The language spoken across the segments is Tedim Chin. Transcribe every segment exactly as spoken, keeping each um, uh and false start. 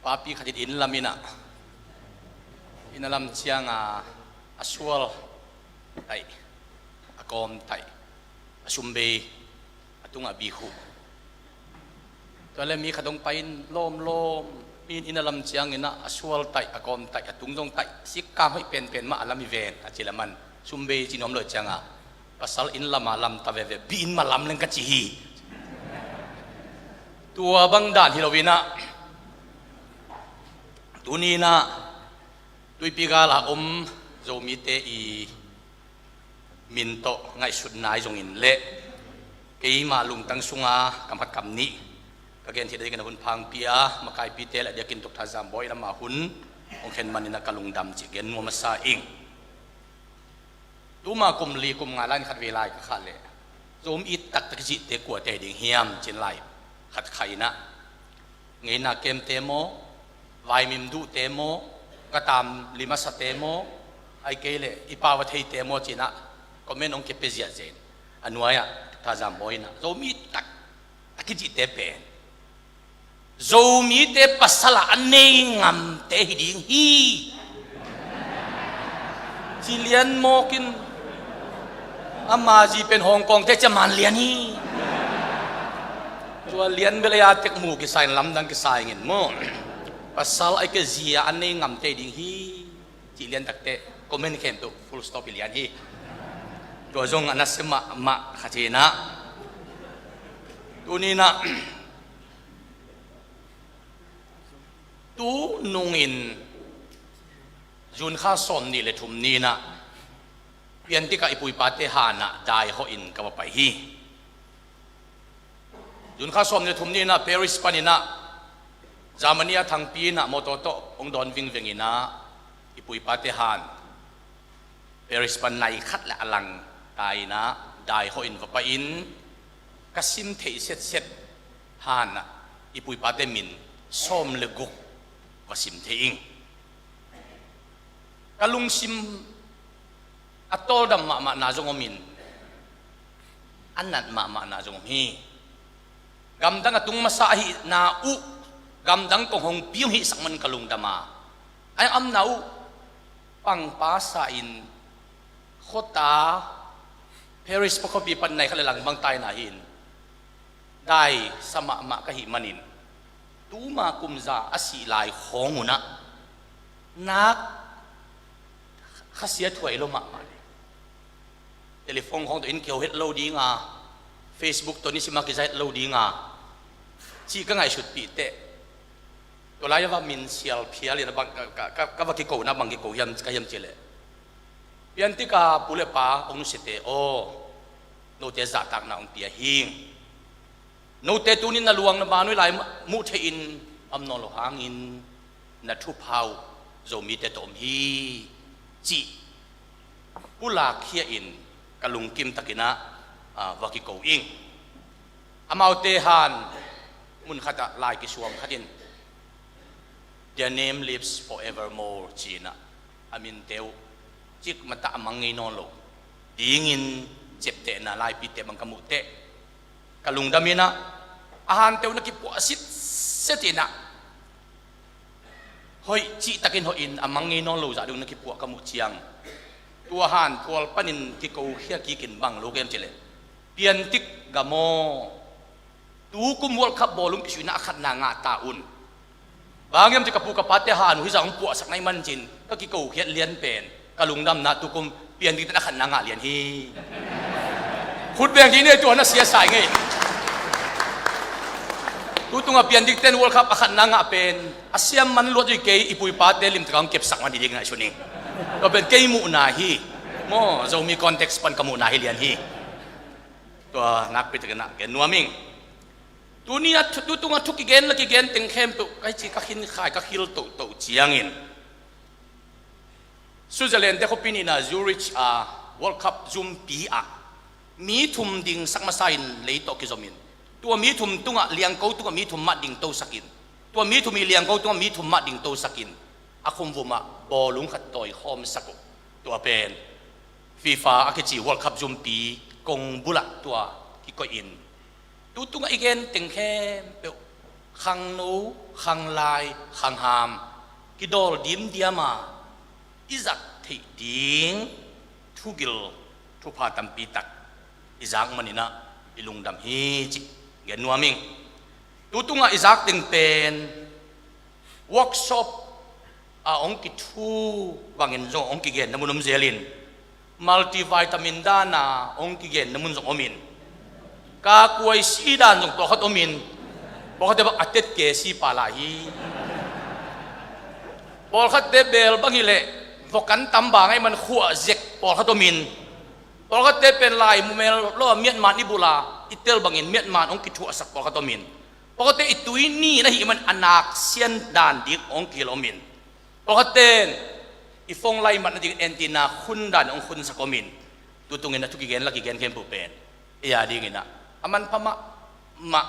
Papi khat in inn lam in ah, inn a lam ciang a, a sual taih, a kawm taih, a sum bei, a tungah bikhuh. Tua le mi khat hong pai in lawmlawm, mi in inn a lam ciangin ah a sual taih, a kawm taih, a tung zong taih, sik kang hoih penpen mah a lam hi ven a ci le man, sum bei ci nuam lo ciang a, pasal inn lam a lam ta veve, bi inn mah lam leng ka ci hi. Tua bang dan hi lo in ah, tuni in ah tuipi gal a om Zomite i min tawh ngaihsutna ahi zongin le keimah lungtang sunga kam khat kam nih ka gen theih dingin a hun phangpi a, makaipite le a diakin Doctor Zam Bawi lam a hun hong khen man in ah ka lungdam cih gen nuam masa ing. Tuma kum li kum nga lai in khat vei lai ka khah leh, Zomi taktak i cihte kuate ding hiam ci-in lai khat khah in ah, ngeina kemte maw, vaimim duhte maw, ka tam li masate maw, ahih kei leh i pau a theite maw ci-in ah comment hong kipia ziahziah in, a nuai ah Doctor Zam Bawi in ah, Zomi taktak i cihte pen Zomite pasal a nei ngamte hi ding hi, ci lian mawk in, ama zi pen Hong Kongte ci a man lian hi. Tua lian bel ei a tek mu kisa in lamdang kisa ing in maw, pasal ahih kei leh zi a nei ngamte hi ding hi, cih lian takte comment khempeuh full stop hi lian hi. Tua zong a nasia mahmah khat hi in ah, tuni in ah, tu nungin June kha sawm nih le thum ni in ah, Piantik ah i pu i pate han ah daihawh in ka va pai hi. June kha sawm nih le thum ni in ah Paris pan in ah Germany a thangpi in ah mawtaw tawh hong dawn vingveng in ah, i pu i pate han Paris pan nai khat le a lang ta in ah daihawh in va pai in, ka sim theih setset han ah i pu i pate min sawm le guk va sim thei ing. Ka lungsim a tawldam mahmahna zong om in, a nat mahmahna zong om hi. Gamdang a tung masa ahihna uh, gamdang kong hong pi hong hihsak man ka lungdam a, a omna uh pangpa sa in, khuata Paris pakhuapi pan nai khat le lang bang ta in ah hi in, dai sa mahmah ka hih manin, tuma kum za a sih lai khawng un ah nak khasia thuai lo mahmah le, telephone khawng tawh in kiho het lo ding a, Facebook tawh nisim a kiza het lo ding a, cih ka ngaihsutpih teh, tua lai a va min sial phial in a bang ka, ka, ka, ka va kikona bang kiko hiam, ka hiam cih leh, Piantik a pu le pa hong nusiate aw, note zahtakna hong pia hing. Note tunin na luang na ban uh lai muh theihin om nawn lo hangin na thupha uh Zomite tawh om hi, cih pulak khia in ka lungkim takin ah, ah, va kiko ing. Amaute han mun khatah lai kisuang khat in, "Their name lives forevermore," ci-in ah, a minte uh cikmah tah a mang ngei nawn lo dingin ciaptehna laipite bang ka muh teh, ka lungdam in ah, a hante uh na kipuah sitset in ah, hoih cihtakin hoihin a mang ngei nawn lo zah ding uh na kipuah ka muh ciang, tua han phual panin kikokhia kikin bang lo ka hiam cih leh, Piantik gam aw, tukum World Cup bawlung kisuihna a khatna ngah ta un. Bang hiam cih ka pu ka pate han uh hih zah hong puahsak na hih manin ka kikokhiat lian pen, ka lungdamna tukum Piantikte in a khatna ngah lian hi. Khut beng dih ni, tua na siasa ing ei. Tutung a Piantikte in World Cup a khatna ngah pen a siam man luat uh hi kei, i pu i pate limtakin hong kepsak man hi ding ngaihsun ing. Tua pen kei muhna hi. Maw, Zomi context pan ka muhna hi lian hi. Tua nakpi takin ah gen nuam ing. Tuni a thu, tutung a thu kigen la kigen teng khempeuh ka hi ci, ka khinkhai, ka khil tohtoh ciangin, Switzerland te khuapi nihna Zurich a World Cup zumpi ah mi thum dingsak masa in lei tawh kizom in, tua mi thum tungah, liangko tungah mi thum mah dingtosak in, tua mi thum i liangko tungah mi thum mah dingtosak in, a khumvum ah bawlung khat tawikhawmsak uh. Tua pen FIFA a kici World Cup zumpi kong bulah tua kikoih in, tutungah i gen teng khempeuh khangno, khanglai, khangham kidawl dimdiam a i zat theih ding thugil thupha tampi tak i zak manin ah i lungdam hi cih gen nuam ing. Tu tungah i zak ding pen workshop a hong kithu bangin zong hong kigenna mun om zelin, multivitamin dan a hong kigenna mun zong omin, kakuai si dan zong pawlkhat omin, pawlkhatte bang a tet ke si pah lai hi. Pawlkhatte bel bang hileh vok an tam bang ahih man khuah zek pawlkhat omin, pawlkhatte pen lai mu mel lo a miatman i bul a i tel bangin miatman hong kithuahsak pawlkhat omin, pawlkhatte i tui nin ahih man a nak sian dan dik hong kihilh omin, pawlkhatte in i phone line matna ding antenna khun dan hong khunsak omin, tu tungin a thu kigen la kigen khempeuh pen ei a dingin ah a manpha mahmah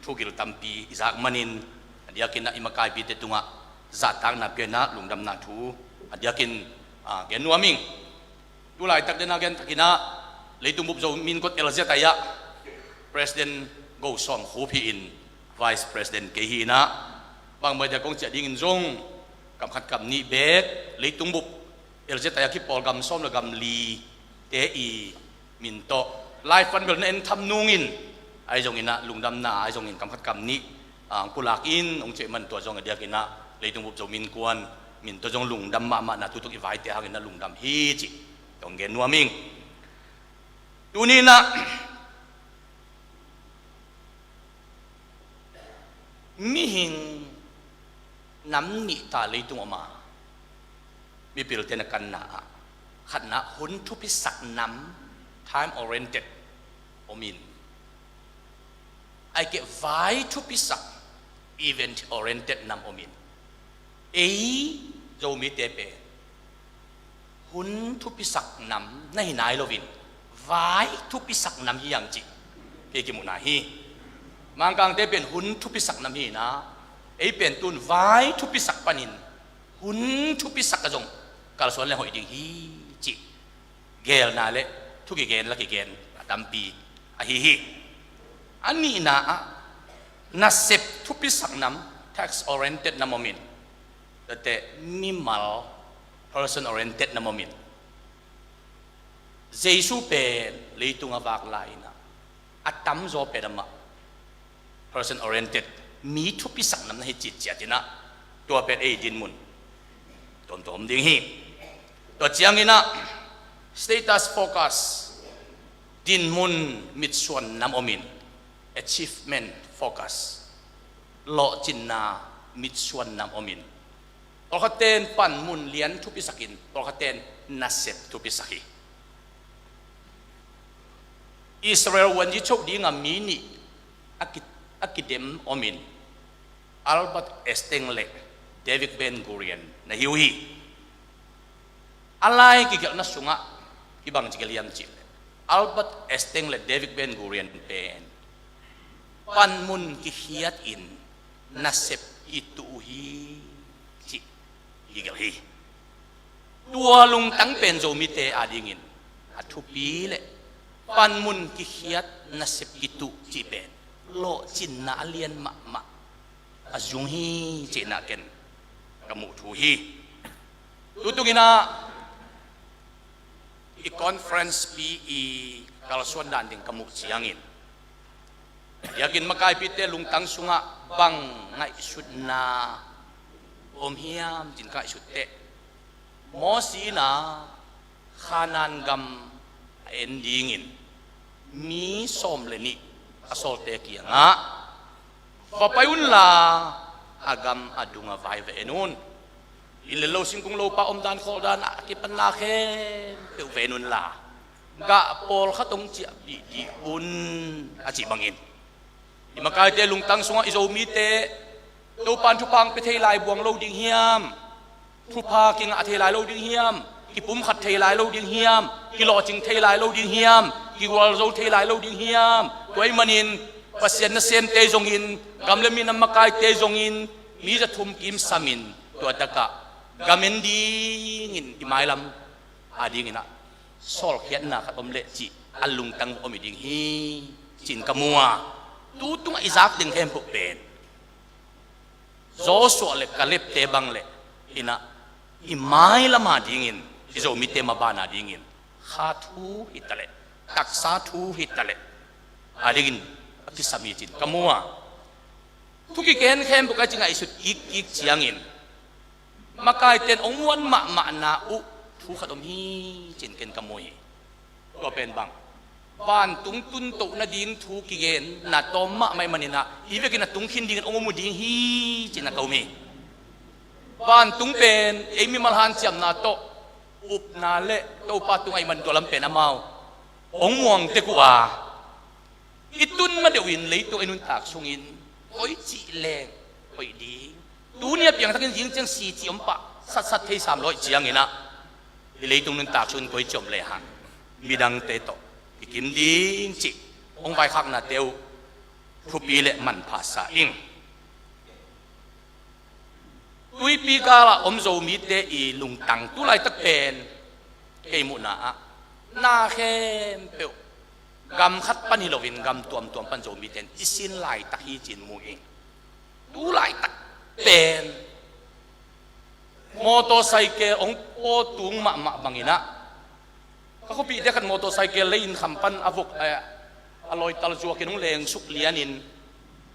thugil tampi i zak manin, a diakin ah i makaipite tungah zahtakna piakna lungdamna thu a diakin, ah, gen nuam ing. Tu laitak den a gen takin ah leitung bup Zomi Innkuan L Z I ah President Go Sawm Khup hi-in, Vice President kei hi-in ah, bang maw dia kong ciah dingin zong kam khat kam nih bek leitung bup L Z I ah kipawl gam sawm le gam li te i min tawh live pan bel na en tham nungin, ahi zongin ah lungdamna ahi zongin kam khat kam nih, ah, hong pulak in hong ciah man tua zong a diakin ah leitung bup Zomi Innkuan min tawh zong lungdam mahmahna tu tung i vaite hangin ah lungdam hi cih tong gen nuam ing. Tuni in ah mihing nam nih ta leitung om a, mipilte na kanna ah khatna hun thupisak nam, time oriented, omin, ahih keh vai thupisak, event oriented, nam omin, ei Zomite pen hun thupisak nam na hi nai loin vai thupisak nam hi hang cih kei kimuhna hi. Mangkangte pen hun thupisak nam hi-in ah ei pen tun vai thupisak panin hun thupisak ah zong kalsuan le hoih ding hi cih gelna le thu kigen la kigen a tampi ahi hi. A nihna ah nasep thupisak nam, task oriented, nam omin, tate mimal, person oriented, nam omin, Jesu pen leitung a vak lai-in ah a tamzaw pen amah person oriented, mi thupisak nam na hi citciat in ah tua pen ei dinmun tuamtuam ding hi. Tua ciangin ah status focus, dinmun mitsuan nam omin, achievement focus, lawhcinna mitsuan nam omin, pawlkhatte in panmun lian thupisakin pawlkhatte in nasep thupisak hi. Israel vuanzi choh dinga mi nih a ki, a kidem omin, Albert Einstein le David Ben Gurion na hi uh hi. A lai kigelhna sungah kibang ci gelh hiam cih leh Albert Einstein le David Ben Gurion pen panmun kikhiat in nasep kituh uh hi cih kigelh hi. Tua lungtang pen Zomite adingin a thupi le panmun kikhiat nasep kituh cih pen lawhcinna a lian mahmah a zung hi cih na ken ka muh thu hi. Tutung in ah i conference pi i kalsuan dan ding ka muh ciangin, biakinn makaipite lungtang sungah bang ngaihsutna om hiam cin ka ngaihsut teh, Mosi in ah Kanaan gam a en dingin mi sawm le nih a sawlte kiangah, va pai unla a gam a dungah vai va en un. Inn le lo, singkung lopa omdan khawldan a kipanna khempeuh va en unla gah pawlkhat hong ciahpih dih un, a cih bangin, i makaite lungtang sungah i Zomite Topan thupha hong pia thei lai buang lo ding hiam? Thupha kingah thei lai lo ding hiam? Kipumkhat thei lai lo ding hiam? Kilawhcing thei lai lo ding hiam? Kigualzo thei lai lo ding hiam? Tua ahih manin Pasian nasemte zongin, gam le minam makaite zongin, mi za thum kim samin, tua takah gam en dingin i mailam adingin ah sawlkhiatna khat om leh cih a lungtang om hi ding hi, ci-in ka mu a. Tu tungah i zak ding khempeuh pen Joshua le Kaleb te bang le inah i mailam a dingin, i Zomite maban a dingin kha thu hi taleh, taksa thu hi taleh, a dingin a kisam hi cin ka mu a. Thu kigen khempeuh ka ci ngaihsut kikkik ciangin makaite in hong muan mahmahna uh thu khat om hi cin ken ka mu hi. Tua pen bang, vantung tuntoh nading thu kigenna tawm mahmah ahih maninah i vekin a tung khin dingin hong om uh ding hi cin a ka um hi. Vantung pen ei mimal hanciamna tawh upna le Topa tungah ahih manin tua lam pen amau hong muang tek uh a, i tun ma deuh in leitung ei nuntak sungin koi cih leng hoih ding, tuni a piangthakin zing ciang si cih om pah satsat thei sam lo ahih cianginah i leitung nuntak sungin koi cih om lehang midangte tawh kikim ding cih hong vaikhaknate uh thupi le manpha sa ing. Tuipi galah om Zomite i lungtang tulaitak pen kei muhna ah na khempeuh gam khat pan hi loin gam tuamtuam pan Zomite in i sin laitak hi cin mu ing. Tulaitak pen motorcycle hong pawtung mahmah banginah ka khuapihte khat motorcycle lei in kham pan a vok, eh, a lawital zuakin hong lengsuk lianin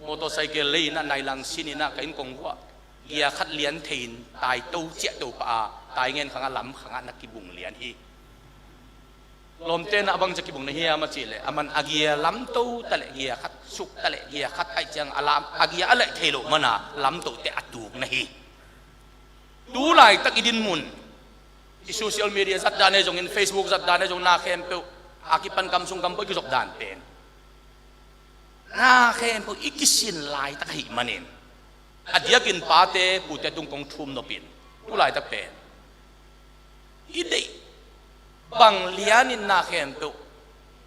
motorcycle lei inah nailang sininah ka inn kong vuah gia khat lian thei in taito ciahto pah a, taingen khangah lam khangah na kibung lian hi. Lawmte na a bang cia kibung na hiam a cih leh a man a gia lamto taleh gia khat suk taleh gia khat ahih ciang a lam a gia a laih thei loh mana lamtote a tuk na hi. Tulaitak i dinmun i social media zat dan e zongin, Facebook zat dan e zong na khempeuh a kipan kam sung kam pawh i kizop dan pen na khempeuh i kisin laitak ahih manin a diakin pate pute tung kong thum nopin tulaitak pen i deih bang lianin na khempeuh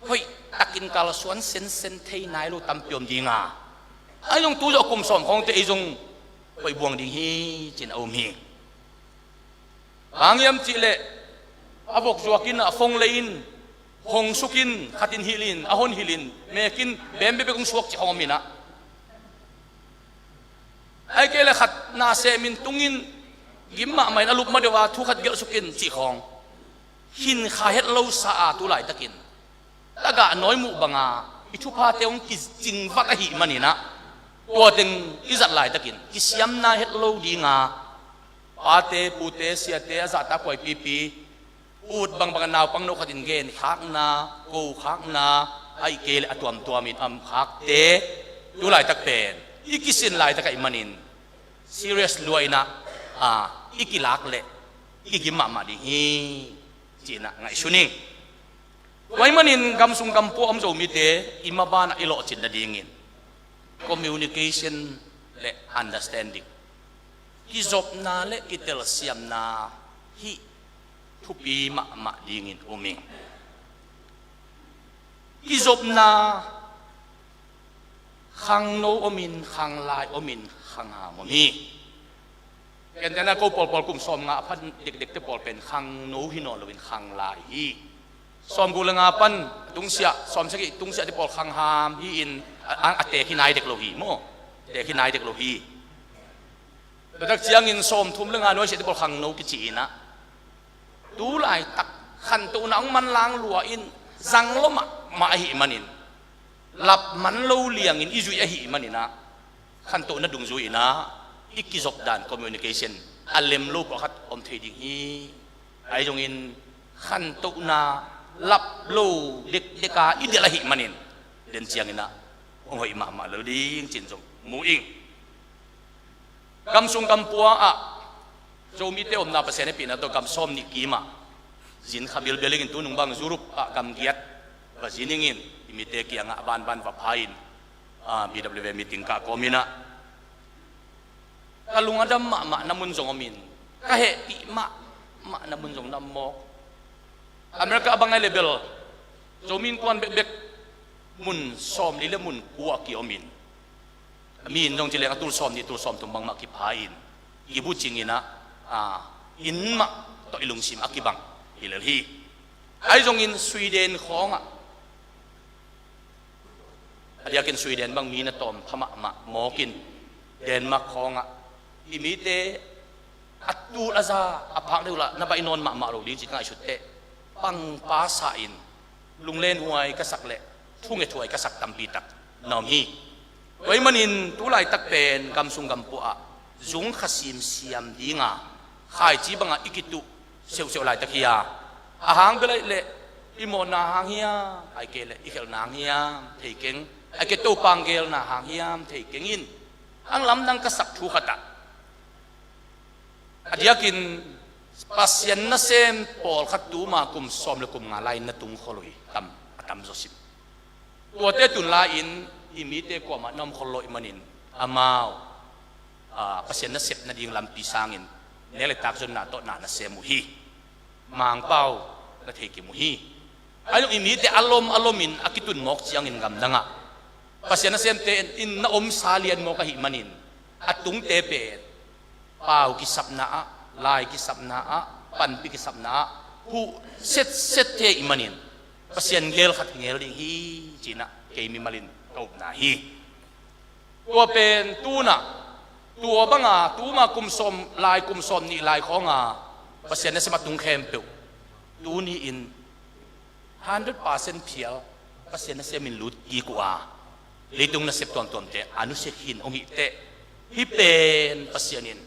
hoih takin kalsuan sensen thei nai lo tampi om dinga, ahi zong tu zawh kum sawm khawngte ei zong hoih buang ding hi cin a um hi. Bang hiam cih leh a vok zuakin a phone lei in hong sukin khatin hilhin a hon hilhin mekin bem bekbek hong suak cih khawng om inah, ahih kei leh khat na semin tungin gim mahmah in a lup ma deuh a thu khat gelh sukin cih khawng hin kha het lo sa a tulaitakin tagah nawi muh banga i thuphate hong kicing vat ahih maninah tua teng i zat laitakin kisiamna het lo dinga pate pute siate a zahtak huaipipi ut bangbang a naupang no khatin genkhakna, kokhakna, ahih kei leh a tuamtuamin amkhakte tulaitak pen i kisin laitak ahih manin serious lua inah, a, i kilak leh i kigim mahmah ding hi cinah ngaihsun ing. Tua ahih manin gam sung gam pua om Zomite i mabanah i lawhcin nadingin communication le understanding, kizopna le kitelsiamna hih thupi mahmah dingin um ing. Kizopna khangno omin, khanglai omin, khangham om hi. Kentena ko pawlpawl kum sawm nga a phan dekdekte pawl pen khangno hi nawn loin khanglai hi. Sawm guk le nga pan tungsiah, sawm sagih tungsiahte pawl khangham hi-in a, a, a teek hi nai dek lo hi maw? Teek hi nai dek lo hi. Tua tak ciangin sawm thum le nga nuaisiahte pawl khangno kici inah tulaitak khantohna hong manlang lua in zang lo mahmah ahih manin lap man lo liangin i zuih ahih maninah khantohna dungzui inah i kizop dan communication a lem lo pawh khat om thei ding hi. Ahi zongin khantohna lap lo dekdeka i delh ahih manin den cianginah hong hoih mahmah lo ding cin zong mu ing. Gam sung gam pua ah Zomite omna Pasian hehpihna tawh gam sawm nih kimah zin kha bilbel ingin tunung bang Europe ah gam giat va zin ingin i mite kiangah a banban va pha in, a, B W A meeting kah kawm inah ka lung a dam mahmah na mun zong omin ka hehpih mahmah na mun zong na om mawk. America a bang ai le bel Zomi innkuan bekbek mun sawmli le mun kua a kiomin a mi in zong ci leng a tul sawm nih tul sawm thum bangmah kipha in kibucing inah, a, inn mah tawh i lungsim a kibang hi lel hi. Ahi zongin Sweden khawngah a diakin Sweden bang mi na tawm pha mahmah mawkin Denmark khawngah i mite a tul a za a phak deuh lah na baih nawn mahmah lo ding ci ka ngaihsut teh, pangpa sa-in lunglenhuai ka sak leh thungethuai ka sak tampi tak na om hi. Tua ahih manin tu laitak pen gam sung gam pua ah zung kha simsiam dinga khaici bangah i kituh seuhseuh laitak hi a, a hang bel ahih leh i mawhna hang hiam, ahih kei leh i khelhna hang hiam thei keng, ahih kei leh Topa hong geelna hang hiam thei keng in, hong lamdang ka sak thu khat ah, a diakin Pasian nasem pawlkhat tuma kum sawm le kum nga lai-in na tungkhol uh hi, tam, a tamzaw sim. Tuate tun lai-in i mite kuamah na omkhol lo ahih manin amau, aa, Pasian nasep nading lampi sangin nek le tak zonna tawh na na sem uh hi. Mangpau na thei kim uh hi. Ahi zong i mite a lom a lomin a kitun mawk ciangin gamdangah Pasian nasemte in na omsa lian mawk ahih manin a tungte pen pau kisapna ah, lai kisapna ah, panpi kisapna ah huh setset thei ahih manin Pasian gel khat hi ngel ding hi, ci-in ah kei mimalin ka upna hi. Tua pen tu-in ah, tua banga tuma kum sawm lai, kum sawm nih lai khawnga Pasian nasem a tung khempeuh tuni-in hundred percent phial Pasian nasemin lut kik uh a, leitung nasep tuamtuamte a nusia khin hong hih teh, hih pen Pasian in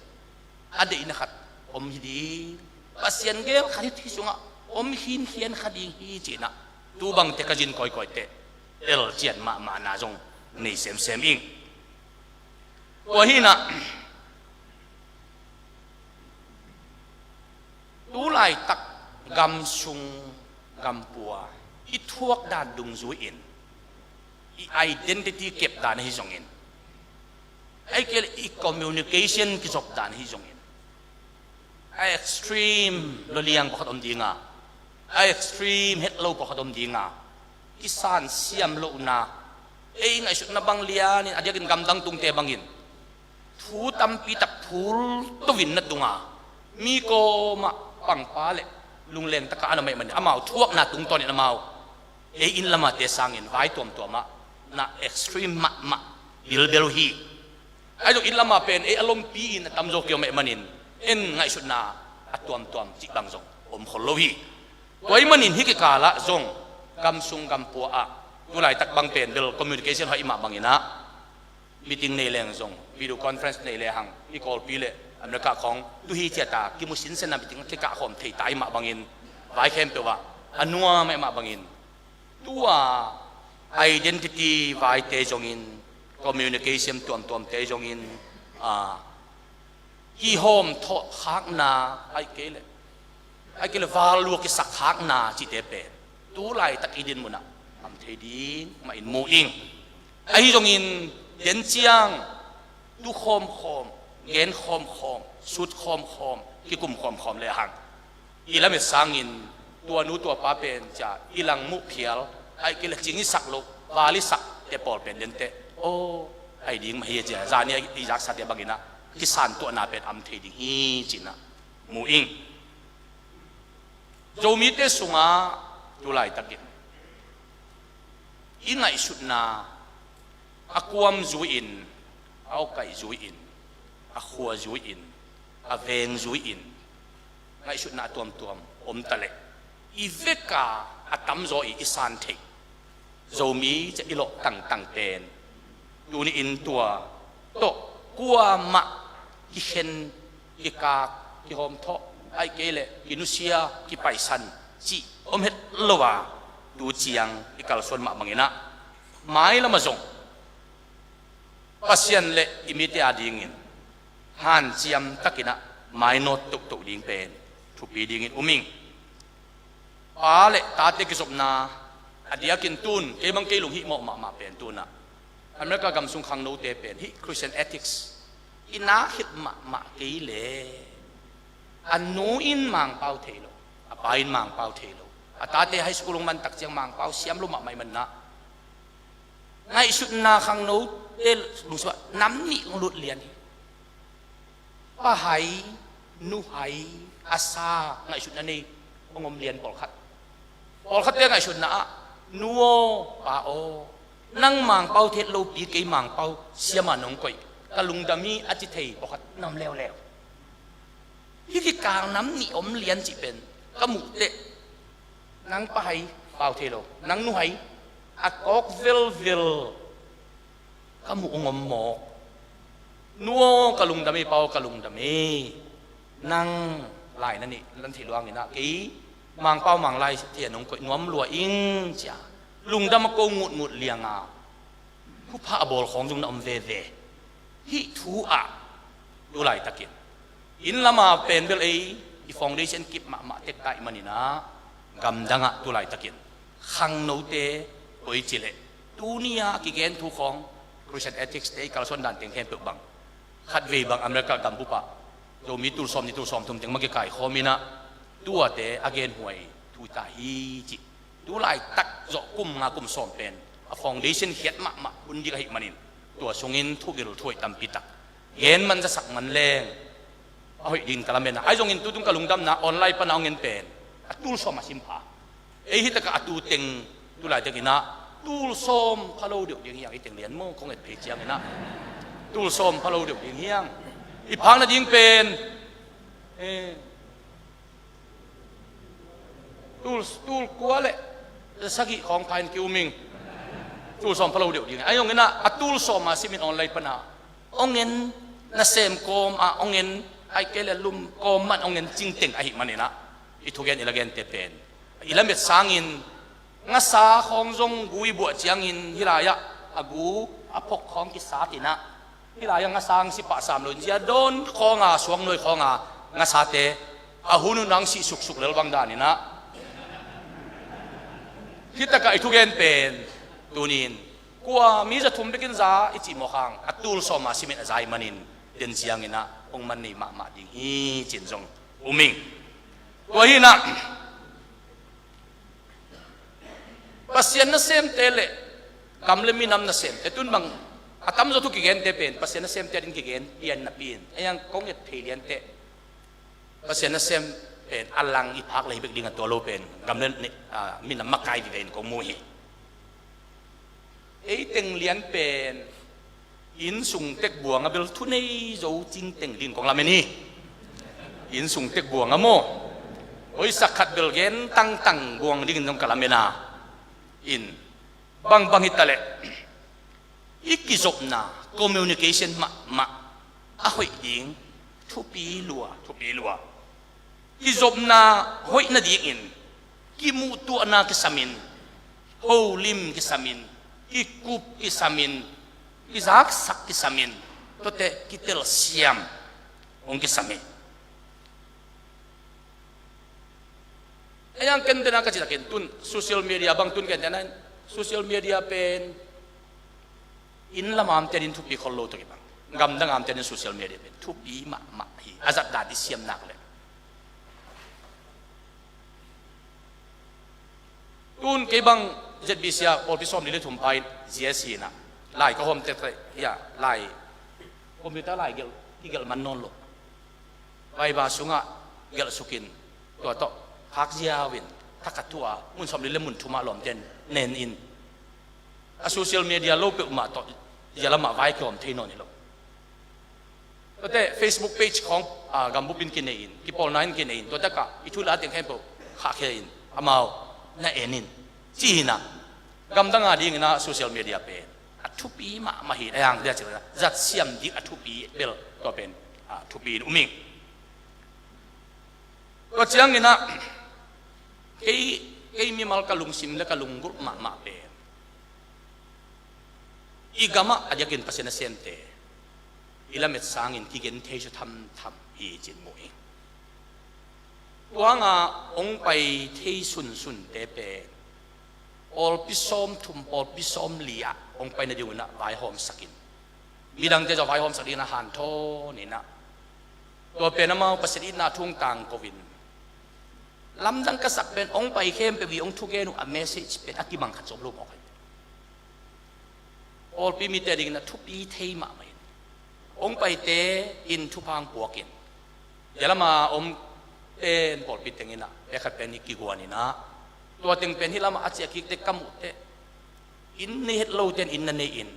a deihna khat om hi ding, Pasian gel khat hih sungah om khinkhian kha ding hi, ci-in ah tu bangte ka zin kawikawi teh elcian mahmahna zong nei semsem ing. Tua hi-in ah tu laitak gam sung gam pua i thuak dan dungzui-in, i identity kep dan ahi zongin, ahih kei leh i communication kizop dan ahi zongin, a extreme lawliang pakhat om dinga, a extreme hetlo pakhat om dinga, kisan siam lohna, ei ngaihsutna bang lianin a diakin gamdang tungte bangin thu tampi tak phul to-in na tunga, mi kawmah pangpa le lungleng takah a na om ahih manin amau thuakna tungtawnin amau ei inn lamate sangin vai tuamtuamah na extreme mahmah bilbel uh hi. Ahi zong inn lamah pen ei a lompi-in a tamzaw kiom ahih manin en ngaihsutna a tuamtuam cih bang zong omkhol lo hi. Tua ahih manin hih kikalah zong gam sung gam pua ah tu laitak bang pen bel communication hoih mah bangin ah meeting nei leng zong video conference nei lehang i Kawlpi le America khawng tu hi ciat a kimu sinsen a meeting kikah khawm thei ta ahih mah bangin vai khempeuh ah a nuam ahih mah bangin tua identity vaite zongin, communication tuamtuamte zongin, a, kihawmthawh khakna, ahih kei leh, ahih kei leh val lua kisak khakna cihte pen tu laitak i dinmun ah om thei ding mahin mu ing. Ahi zongin den ciang tu khawmkhawm, gen khawmkhawm, sut khawmkhawm, kikum khawmkhawm lehang i lamet sangin tua nu tua pa pen cia i langmuh phial, ahih kei leh cing i sak loh, val i sakte pawl pen denteh, aw, ahi ding mah hi a cia zani a i zaksate bangin ah kisantuahna pen om thei ding hi, ci-in ah mu ing. Zomite sungah tu laitakin i ngaihsutna a kuam zui-in, a awkaih zui-in, a khua zui-in, a veng zui-in ngaihsutna a tuamtuam om taleh i veka a tamzaw i i san theih Zomi cia i lawh tangtang pen tuni-in tua tawh kuamah kikhen, kikak, kihawmthawh, ahih kei leh kinusia, kipaisan cih om het lo a, tu ciang i kalsuan mah bangin ah mailam ah zong Pasian le i mite a dingin hanciam takin ah mainawt tohtoh ding pen thupi dingin um ing. Pa le tate kizopna a diakin tun kei bang kei lunghihmawh mahmah pen tun ah America gam sung khangnote pen hih Christian ethics i nakkhit mahmah kei leh a nu in Mangpau thei lo, a pa in Mangpau thei lo, a tate high school hong man tak ciang Mangpau siam lo mahmah ahih manin ah ngaihsutna khangnote lungsim ah nam nih hong lut lian hi. Pa hai, nu hai a sa ngaihsutna nei hong om lian pawlkhat. Pawlkhatte ngaihsutna ah nu aw, pa aw, nang Mangpau thei lopi kei Mangpau siam a nong koih, ka lungdam hi a ci thei pawlkhat na om leuleu. Hih kikal nam nih om lian cih pen ka muh teh, nang pa hai pau thei lo, nang nu hai a kawk velvel ka muh ung om mawk. Nu aw ka lungdam hi, pa aw ka lungdam hi. Nang lai na nih, nan thei luang inah kei Mangpau Manglai thei a nong koih nuam lua ing cia lungdam a ko ngutngut lianga, hupha a bawl khawng zong na om veve. Hih thu ah tu laitakin inn lama pen bel ei i foundation kip mahmah tek ta ih maninah, gamdangah tu laitakin khangnote koi cileh tuni-a a kigen thu khawng, Christian ethics te i kalsuan dan teng khempeuh bang, khatvei bang America gam bupah Zomi tul sawm nih tul sawm thum teng mah kikai khawm inah tuate a genhuai thu ta hi cih. Tu laitak zawh kum nga kum sawm pen a foundation khiat mahmah hun dik ahih manin, tua sungin thuvil thuhoih tampi tak gen man zasak man leng a hoih dingin ka lamen a. Ahi zongin tutung ka lungdamna online pana hong en pen a tul sawm a sim pha. Ei hitakah a tu teng tu laitakinah tul sawm pha lo deuh ding hiang, ei teng lian maw kong et phei cianginah tul sawm pha lo deuh ding hiang. I phak nading pen, eh, tul, tul kua le sagih khawng pha in ki-um ing. Tul sawm pha lo deuh ding. Ahi zongin ah a tul sawm a simin online pana hong en, nasem kawm ah hong en, ahih kei le lum kawm man hong en cingteng ahih maninah i thugen i lagente pen i lamet sangin ngasa khawng zong gu i buah ciangin hih lai-ah a gu a phok khawng kisat inah, hih lai-ah ngasa hong si pah sam loin zia dawn khawnga suangnuai khawnga ngasate a hun hun hong sih suksuk lel bang daninah, hitakah i thugen pen tunin kua mi za thum bekin za i cih mawk hang a tul sawm a simin a za ih manin den cianginah hong man nei mahmah ding hi cin zong um ing. Tua hinah Pasian nasemte le gam le minam nasemte tun bang a tamzaw thu kigente pen Pasian nasemte ading kigen pian napi in, a iang kong et phei lianteh Pasian nasem pen a lang i phak lei bek ding a, tua lo pen gam le ni-, a, minam makai vive in kong mu hi. Ei teng lian pen inn sung tek buanga bel thunei zo cingteng dingin kong lamen hi. Inn sung tek buanga maw, hoihsak khat bel gen tangtang buang dingin zong ka lamen a. In bangbang hitaleh i kizopna communication mahmah a hoih ding thupi lua, thupi lua. Kizopna hoih nadingin kimuhtuahna kisamin, holim kisamin, kikup kisamin, kizaksak kisamin, tuate kitelsiam hong kisam hi. A iang kentena ka citakin tun social media bang tun kentena in social media pen inn lam amte din thupi khol lo tawh kibang, gamdang amte din social media pen thupi mahmah hi. A zatdan i siam nak le tun kei bang Z B C a pawlpi sawm li le thum pa in Z S C inah lai ka hawm tektek ia lai computer lai gelh kigelh man nawn lo. Vaiba sungah gelh sukin tua tawh khak ziau in thakhat thu a mun sawm li le mun thumah lawmten nen in a social media lo peuhmah tawh zia lamah vai kihawm thei nawn hi lo. Tuate Facebook page khawng, a, gambup in kinei in, kipawlna in kinei in, tua takah i thu la teng khempeuh khahkhia in amau na en in ci hinah gamdang a dingin a social media pen a thupi mahmah hi. A iang dia cih zatsiam dik a thupi bel tua pen, a, thupi in um ing. Tua cianginah kei, kei mimal ka lungsim le ka lunggulh mahmah pen i gamah a diakin Pasian nasemte i lamet sangin kigen thei sua thamtham hi cin mu hi. Tuanga hong pai thei sunsunte pen pawlpi sawm thum pawlpi sawm li ah hong pai nadingunah vaihawmsakin midangte zaw vaihawmsak dinginah hanthawn inah tua pen amau Pasian itna thu hong tangko in lamdang ka sak pen hong pai khempeuh i hong thugen uh a message pen a kibang khat sawm lo mawk hi. Pawlpi mite dingin a thupi thei mahmah in hong paite in thupha hong puakin zia lama om ten pawlpi tenginah pekhat pen i kiguaninah tua teng pen hih lamah a ciah kikte ka muhteh inn nei het loten inn na nei in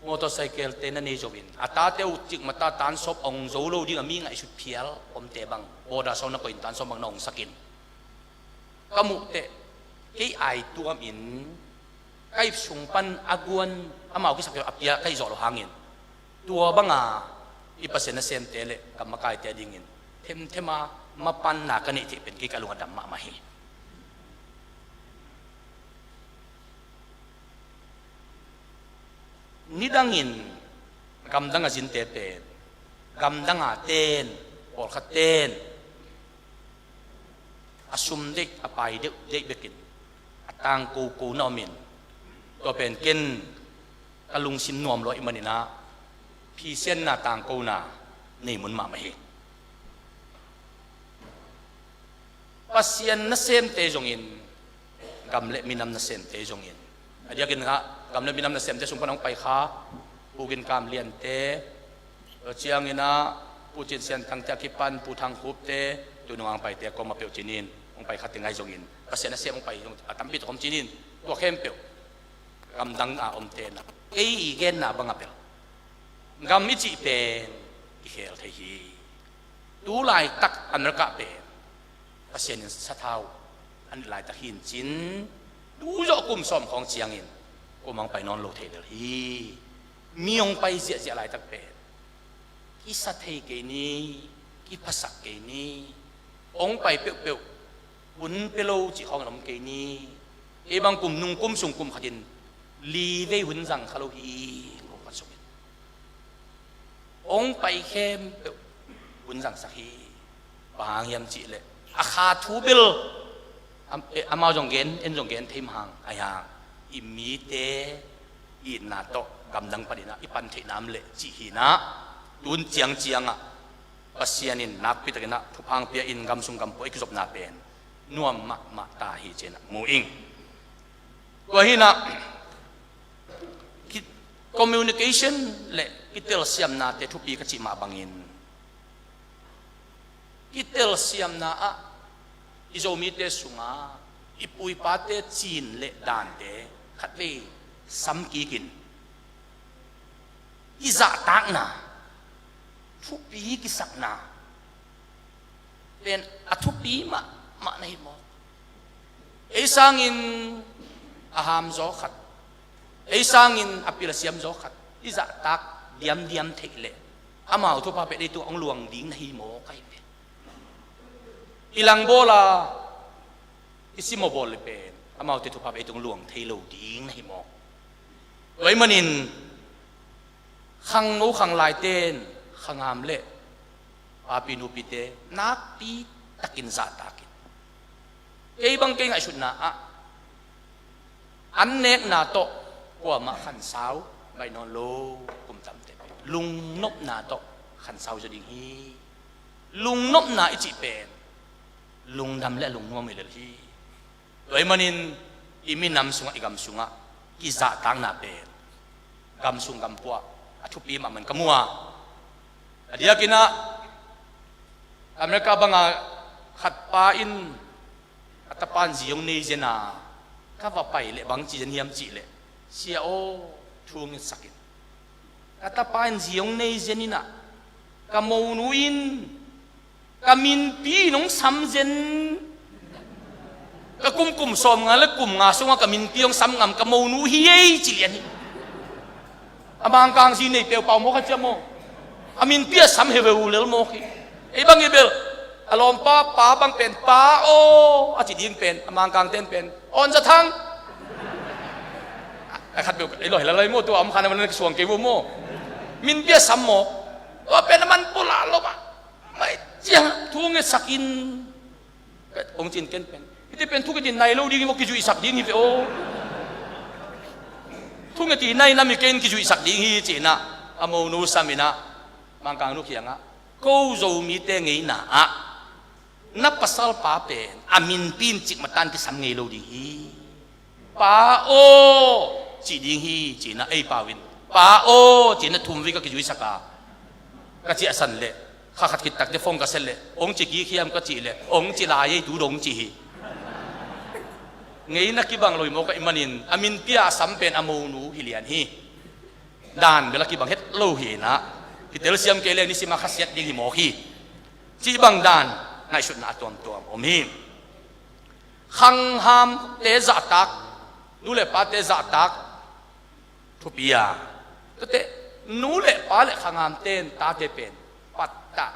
Motorcycle-te na nei zo in, a tate uh cikmata tansawp a hong zo lo ding a mi ngaihsut phial omte bang, border sawng na koih in tansawp bang na hong sak in, ka muh teh, kei aituam in, ka ip sung pan a guan, amau kisak a pia ka hih zawh loh hangin, tua banga i Pasian nasemte le gam makaite a dingin themthem a mapanna ka neih theih pen kei ka lung a dam mahmah hi. Nidangin gamdang a zinte pen, gamdang a ten, pawlkhat ten a sum deih, a pai deuh deih bekin a tangkoko na om in, tua pen ken ka lungsim nuam lua ahih manin ah, phisianna tangkona nei mun mahmah hi. Pasian nasemte zongin, gam le minam nasemte zongin, a diakin ah gam le minam nasemte sung pan hong pai kha, Pu Gin Kam Liante, tua ciangin ah Pu Cin Sian Thangte a kipan, Pu Thang Khupte, tu nung hong paite kawm a peuh cinin hong pai kha teng ahi zongin, Pasian nasem hong pai zong a tampi tawh om cinin, tua khempeuh gamdang a omte na, kei i genna bang a pel gam i cih pen i khel thei hi. Tu laitak America pen Pasian in sathau a nilh laitak hi in cin, tu zawh kum sawm khawng ciangin kum hong pai nawn lo thei lel hi. Mi hong pai ziahziah laitak pen kisa thei kei ni, kiphasak kei ni, hong pai peuhpeuh hun pia lo cih khawng in om kei ni. Kei bang kum nung kum sung kum khatin li vei hun zang kha lo hi, kum khat sungin. Hong pai khempeuh hun zangsak hi. Bang hang hiam cihleh a kha thu bel am-, eh, amau zong gen, en zong gen thei mahang, ahi hang i mite itna tawh gamdang panin ah i pan theih nam leh cih hi in ah, tun ciangciang ah Pasian in nakpi takin ah thupha hong pia in gam sung gam pua i kizopna pen nuam mahmah ta hi ci-in ah mu ing. Tua hi in ah ki-, communication le kitelsiamnate thupi ka cih mah bangin, kitelsiamna ah i Zomite sungah i pu i pate cin le dante khatvei sam kik in, i zahtakna, thupi kisakna pen a thupi mahmah na hi mawk. Ei sangin a hamzaw khat, ei sangin a pilsiamzaw khat i zahtak diamdiam theih leh amau thupha pen ei tungah hong luang ding na hi mawk ahi ve. I langbawl a i simawhbawl le pen amaute thupha pen ei tungah luang thei lo ding na hi mawk. Tua ahih manin khangno khanglaite in khangam le papi nupite nakpi takin zahtak in, kei bang kei ngaihsutna ah an nekna tawh kuamah khansau baih nawn lo kum tamte pen lungnopna tawh khansau zaw ding hi. Lungnopna i cih pen lungdam le lungnuam hi lel hi. Tua ahih manin i minam sungah, i gam sungah kizahtakna pen gam sung gam pua a thupi mahmah in ka mu a. A diakin ah America banga khat pa in a tapa in zi hong nei zen a, ka va pai leh bang ci zen hiam cih leh, Sia aw, thu ngetsak in, ka tapa in zi hong nei zen in ah, ka monu in ka minpi in hong sam zen. Ka kum kum sawmnga le kum nga sungah ka minpi hong sam ngam ka monu hi ei, ci lian hi. A Mangkang zi nei peuhpau mawk a cia maw? A minpi a sam heuheu lel mawk hi. Ei bang i bel a lawmpa pa bang pen, Pa aw, a ci ding pen a Mangkangte in pen, Awn Za Thang. A khat peuh ei lawi lalai maw, tua om khan a man kisuang kei vo maw? Minpi a sam mawk. Tua pen a man pulak lo mah. Mai ciang thu ngetsak in, hong cin ken pen, hihte pen thunget in nai lo ding hi maw, kizuihsak ding hi ve aw. Thunget in nai nam hi kei in kizuihsak ding hi, ci-in ah a monu sam in ah Mangkang nu kiangah, ko Zomite ngeina ah na pasalpa pen a minpi in cikmatan kisam ngei lo ding hi. Pa aw, ci ding hi, ci-in ah ei pau in, Pa aw, ci-in ah thum vei ka kizuihsak a, ka ciahsan leh, kha khat khit takte phone ka set leh, hong ci kik hiam ka cih leh, hong ci lai ei, tu dong ci hi. Ngeina kibang lo hi mawk ahih manin a minpi a sam pen a monu hi lian hi. dan bel a kibang het lo hi inah, kitelsiam kei leng nisim a khasiat ding hi mawk hi. Cih bang dan ngaihsutna a tuamtuam om hi. Khanghamte zahtak, nu le pate zahtak thupi a, tuate nu le pa le khanghamte in tate pen pattah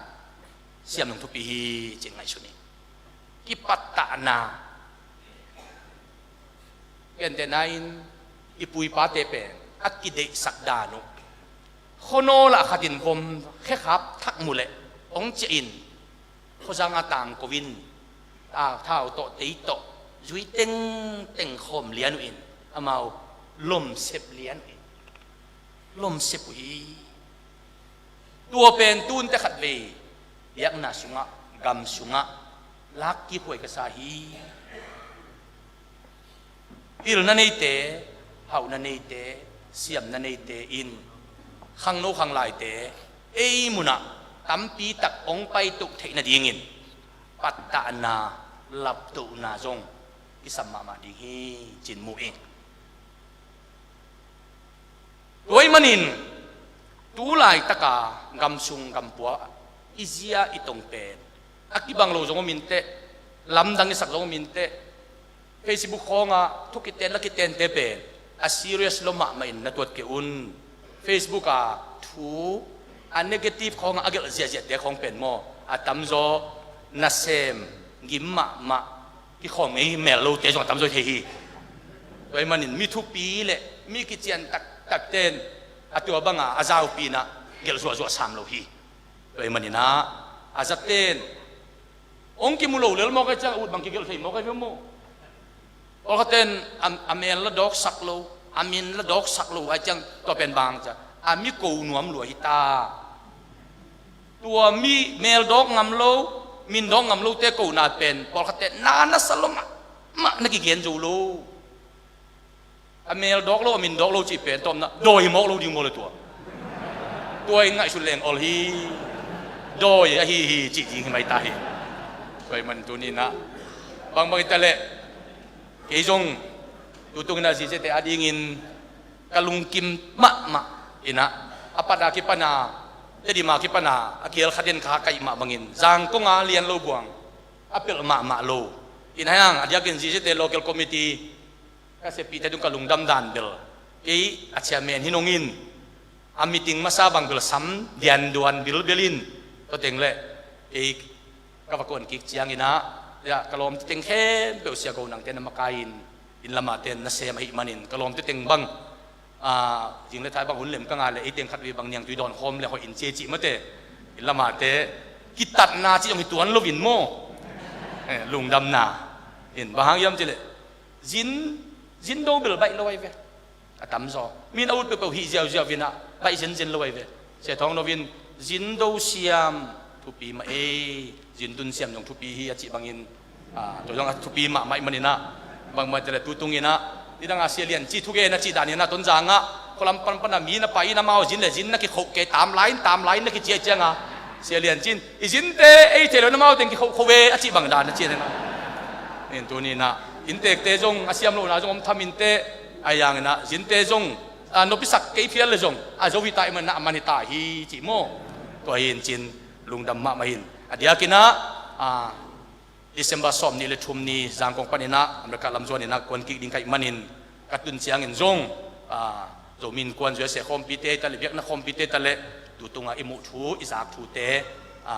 siam ding thupi hi cih ngaihsun hi. Kipattahna, gentehna in i pu i pate pen a kideihsak dan uh, khuanawl ah khat in vom khekhap thak mu leh hong ciah in, khuazang a tangko in, ta, thau tawh tei tawh zui tengteng khawm lian uh in, amau lomsep lian uh in, lomsep uh hi. Tua pen tunte khatvei biakna sungah, gam sungah lak kikhuai ka sa hi. Pilna neite, hauhna neite, siamna neite in khangno khanglaite ei munah tampi tak hong paito theih nadingin pattahna, laptohna zong kisam mahmah ding hi cin mu ing. Tua ahih manin tu laitaka gamsung gampua i zia i tong pen a kibang lo zong om inteh, lamdang i sak zong om inteh, Facebook khawngah thu kiten la kitente pen a serious lo mahmah in na tuat kei un. Facebook a thu a negative khawngah a gelh ziahziahte khawng pen maw, a tamzaw nasem gim mahmah, kikhawm ngei mel lote zong a tamzaw i thei hi. Tua ahih manin mi thupi le mi kician taktakte in a tua banga a zaupi inah gelh zuahzuah sam lo hi. Tua ahih maninah a zaten hong kimu lo lel mawk ai ciang a ut bang kigelh thei mawk ai ve maw. Pawlkhaten a, a mel la dawksak lo, a min la dawksak lo ai ciang tua pen bang ciang a mi ko nuam lua hi ta. Tua mi mel dawk ngam lo, min dawk ngam lote kona pen pawlkhaten na na sa lo mahmah na kigen zo lo. A mel dawk lo, a min dawk lo cih pen tawpna dawi mawk lo ding maw le tua. Tua in ngaihsut leng ol hi. Dawi ahi hi cih ding hi mai ta hi. Tua ahih man tuni inah bangbang hi ta leh kei zong tutung inah ziziate adingin ka lungkim mahmah inah, a pat a kipana, Tedim a kipana a kial kha den kha kaih mah bangin Zangkong a lian lo buang a pelh mahmah lo. Inah hiang a diakin ziziate local committee ka seppihte tung ka lungdam dan bel, kei a chairman hi nong in, a meeting masa bang bel sam dianduan bilbel in, tua teng le kei ka va kuan kik cianginah, ya, ka lawmte teng khempeuh sia ko nangte na makai in, inn lamahte na sem ahih manin ka lawmte teng bang, a, zing le thai bang hun lem ka ngah le ei teng khatvei bang niangtui dawn khawm le hoih in cia cih mate, inn lamahte kitatna cih zong hi tuan lo in maw. Eh, lungdamna in bang hang hiam cih leh zin, zin do bel baih lo ai ve. A tamzaw mi in a ut peuhpeuh hih ziauziau inah baih zenzen lo ai ve. Sia Thawng No in zin do siam thupi mah ei, zin dun siam zong thupi hi a cih bangin, a, tua zong a thupi mahmah ahih maninah bangmah te le tutung inah nidang a Sia Lian Cin thugen a cih dan inah Tonzang ah khualam panpan a mi na pai in amau zin le zin na kikhoh kei, tam lai in tam lai in na kiciah cianga Sia Lian Cin i zinte ei thei lo in amau teng kikhoh kho ve a cih bang dan a cih inah. In tuni inah inntekte zong a siam lohna zong om tham inteh, a hiang inah zinte zong, a, nopsak kei phial le zong a zo hi ta ahih maninah a man hi ta hi cih maw. Tua hi in cin lungdam mahmah in a diakinah, a, December sawm nih le thum ni Zangkong paninah America lam zuaninah kuan kik ding ka hih manin ka tun ciangin zong, a, Zomi Innkuan U S A khawmpite hi ta le biakna khawmpite hi ta le tutungah i muh thu i zak thute, a,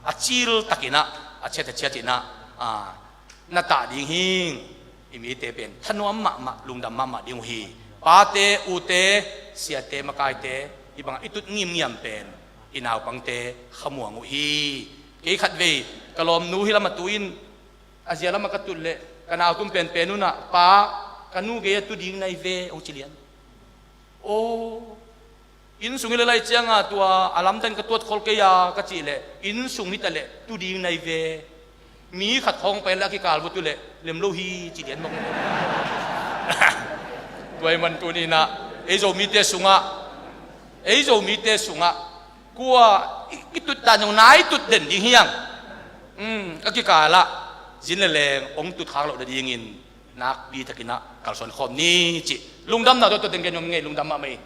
a cil takinah a ciat a ciat inah, a, na tah ding hing i mite pen thanuam mahmah, lungdam mahmah ding uh hi. Pate, ute, siate, makaite, hih bangah i tut ngimngiam pen i naupangte khamuang uh hi. Kei khatvei ka lawmnu hih lamah tu in a zia lamah ka tut leh ka nautum penpen unah, "Pa, ka nu gei a tu ding nai ve," hong ci lian. Aw, inn sung hi le lai cianga tua a lamdang ka tuat khol kei a ka cih leh, "Inn sung hi ta leh tu ding nai ve. Mi khat khawng pai leh a kikal vua tu leh lem lo hi," ci lian mawk. Tua ahih man tuni inah ei Zomite sungah, ei Zomite sungah kua i, i tut dan zong nai tut den ding hiang. Um, a kikalah zin le leng hong tut khak loh nadingin nakpi takinah kalsuan khawm ni cih lungdamna tua tua teng gen nuam ngei, lungdam mahmah hi.